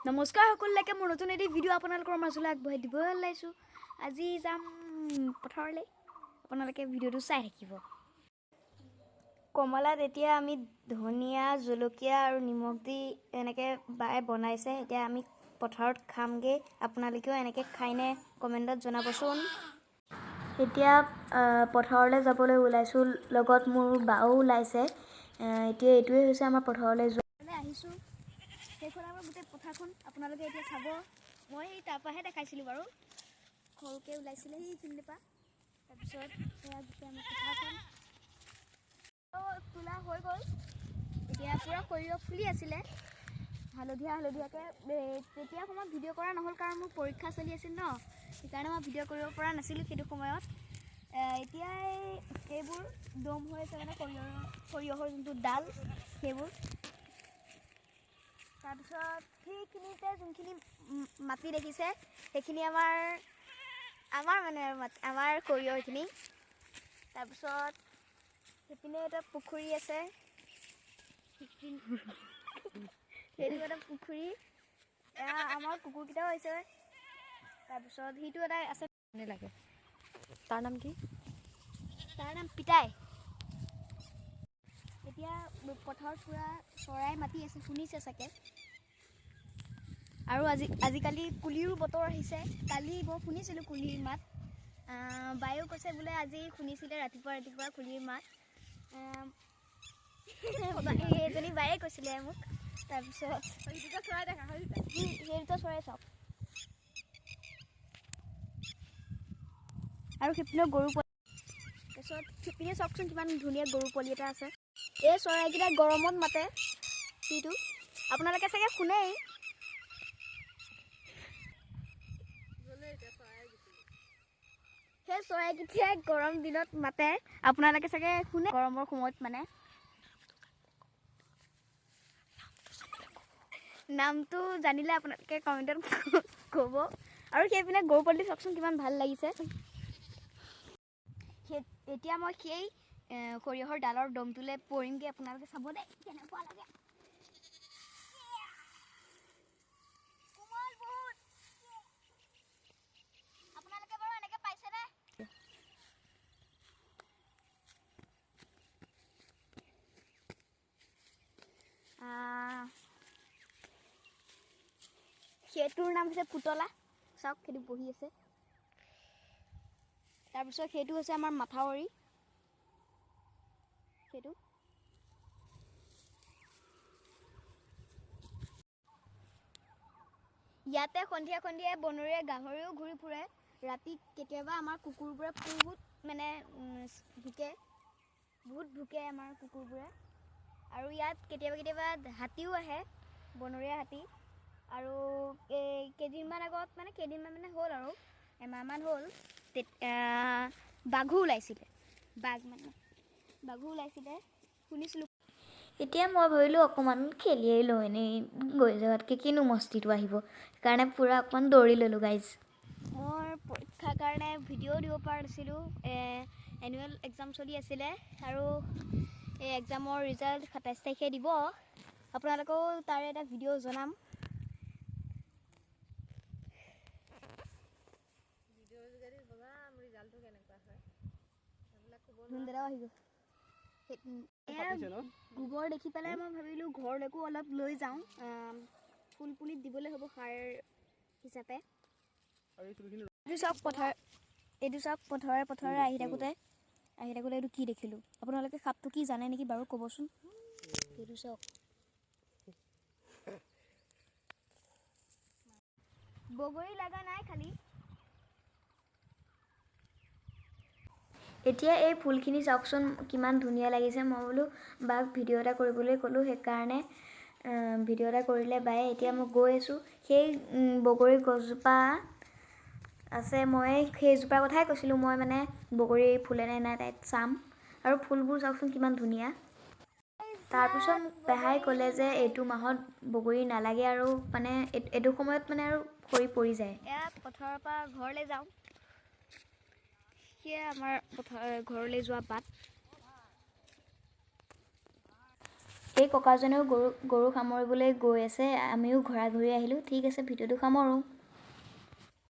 নমস্কাৰ সকলোলৈকে, মোৰ নতুন এটি ভিডিঅ' আপোনালোকৰ মাজলৈ আগবঢ়াই দিব ওলাইছোঁ। আজি যাম পথাৰলৈ, আপোনালোকে ভিডিঅ'টো চাই থাকিব। কমলাত এতিয়া আমি ধনিয়া, জলকীয়া আৰু নিমখ দি এনেকৈ বায়ে বনাইছে। এতিয়া আমি পথাৰত খামগৈ। আপোনালোকেও এনেকৈ খায়নে, কমেণ্টত জনাবচোন। এতিয়া পথাৰলৈ যাবলৈ ওলাইছোঁ, লগত মোৰ বাও ওলাইছে। এতিয়া এইটোৱে হৈছে আমাৰ পথাৰলৈ যোৱা। আহিছোঁ, সেইখন আমাৰ গোটেই পথাৰখন আপোনালোকে এতিয়া চাব। মই সেই তাৰ পৰাহে দেখাইছিলোঁ বাৰু, সৰুকৈ ওলাইছিলে সেইখিনিৰ পৰা। তাৰপিছত সেয়া গোটেই আমাৰ পথাৰখন তোলা হৈ গ'ল। এতিয়া পূৰা সৰিয়হ ফুলি আছিলে হালধীয়া হালধীয়াকৈ। তেতিয়া সময়ত ভিডিঅ' কৰা নহ'ল, কাৰণ মোৰ পৰীক্ষা চলি আছিল ন, সেইকাৰণে মই ভিডিঅ' কৰিব পৰা নাছিলোঁ সেইটো সময়ত। এতিয়া এইবোৰ দম হৈ আছে, মানে সৰিয়হৰ যোনটো ডাল সেইবোৰ। তাৰপিছত সেইখিনিতে যোনখিনি মাটি দেখিছে সেইখিনি আমাৰ আমাৰ মানে আমাৰ সৰিয়হখিনি। তাৰপিছত সেইপিনে এটা পুখুৰী আছে, সেইটো এটা পুখুৰী। এয়া আমাৰ কুকুৰকেইটাও আহিছে। তাৰপিছত সিটো এটা আছে। লাগে। তাৰ নাম কি? তাৰ নাম পিতাই। এতিয়া পথাৰত পূৰা চৰাই মাতি আছে, শুনিছে চাগে। আৰু আজিকালি কুলিৰো বতৰ আহিছে। কালি মই শুনিছিলোঁ কুলিৰ মাত। বায়েও কৈছে বোলে আজি শুনিছিলে ৰাতিপুৱা ৰাতিপুৱা কুলিৰ মাত। এইজনী বায়ে কৈছিলে মোক। তাৰপিছত সেই দুটা চৰাই চাওক। আৰু সেইপিনেও গৰু পোৱালি। তাৰপিছত সেইপিনে চাওকচোন কিমান ধুনীয়া গৰু পোৱালি এটা আছে। এই চৰাইকেইটা গৰমত মাতে, সেইটো আপোনালোকে চাগে শুনেই। সেই চৰাইকেইটাই গৰম দিনত মাতে, আপোনালোকে চাগে শুনে গৰমৰ সময়ত। মানে নামটো জানিলে আপোনালোকে কমেণ্টত ক'ব। আৰু সেইপিনে গৰু পোৱালি চাওকচোন কিমান ভাল লাগিছে। এতিয়া মই সেই সৰিয়হৰ ডালৰ দমটোলৈ পৰিমগৈ, আপোনালোকে চাব দেই কেনেকুৱা লাগে। কোমল বহুত। আপোনালোকে বাৰু এনেকৈ পাইছেনে? সেইটোৰ নাম হৈছে পুতলা। চাওক সেইটো বহি আছে। তাৰপিছত সেইটো হৈছে আমাৰ মাথাউৰি। সেইটো ইয়াতে সন্ধিয়া সন্ধিয়া বনৰীয়া গাহৰিও ঘূৰি ফুৰে। ৰাতি কেতিয়াবা আমাৰ কুকুৰবোৰে বহুত মানে ভুকে, বহুত ভুকে আমাৰ কুকুৰবোৰে। আৰু ইয়াত কেতিয়াবা কেতিয়াবা হাতীও আহে, বনৰীয়া হাতী। আৰু এই কেইদিনমান আগত, মানে কেইদিনমান মানে হ'ল আৰু এমাহমান হ'ল, বাঘো ওলাইছিলে। বাঘ মানে বাঘো ওলাইছিলে শুনিছিলোঁ। এতিয়া মই ভাবিলোঁ অকণমান খেলিয়েই লওঁ, এনেই গৈ যোৱাতকৈ কিনো মস্তিটো আহিব, সেইকাৰণে পূৰা অকণমান দৌৰি ল'লোঁ গাইজ। মোৰ পৰীক্ষাৰ কাৰণে ভিডিঅ' দিব পৰা নাছিলোঁ। এনুৱেল এক্সাম চলি আছিলে আৰু এই এক্সামৰ ৰিজাল্ট 27 তাৰিখে দিব। আপোনালোকেও তাৰে এটা ভিডিঅ' জনাম। দাদাও আহিব। গোবৰ দেখি পেলাই মই ভাবিলোঁ ঘৰলৈকো অলপ লৈ যাওঁ, ফুল পুলিত দিবলৈ হ'ব সাৰ হিচাপে। এইটো চাওক পথাৰ, এইটো চাওক পথাৰে পথাৰে আহি থাকোঁতে এইটো কি দেখিলোঁ। আপোনালোকে সাপটো কি জানে নেকি বাৰু ক'বচোন। এইটো চাওক, বগৰী লগা নাই খালি। এতিয়া এই ফুলখিনি চাওকচোন কিমান ধুনীয়া লাগিছে। মই বোলো বাক ভিডিঅ' এটা কৰিবলৈ ক'লোঁ, সেইকাৰণে ভিডিঅ' এটা কৰিলে বায়ে। এতিয়া মই গৈ আছোঁ, সেই বগৰী গছজোপা আছে, মই সেইজোপাৰ কথাই কৈছিলোঁ। মই মানে বগৰী ফুলে নে নাই তাইক চাম। আৰু ফুলবোৰ চাওকচোন কিমান ধুনীয়া। তাৰপিছত মোক পেহাই ক'লে যে এইটো মাহত বগৰী নালাগে আৰু মানে এইটো সময়ত মানে আৰু সৰি পৰি যায়। এয়া পথাৰৰ পৰা ঘৰলৈ যাওঁ, সেয়া আমাৰ পথাৰ ঘৰলৈ যোৱা বাট। এই ককাজনেও গৰু গৰু সামৰিবলৈ গৈ আছে। আমিও ঘৰা ঘৰি আহিলোঁ। ঠিক আছে, ভিডিঅ'টো সামৰোঁ।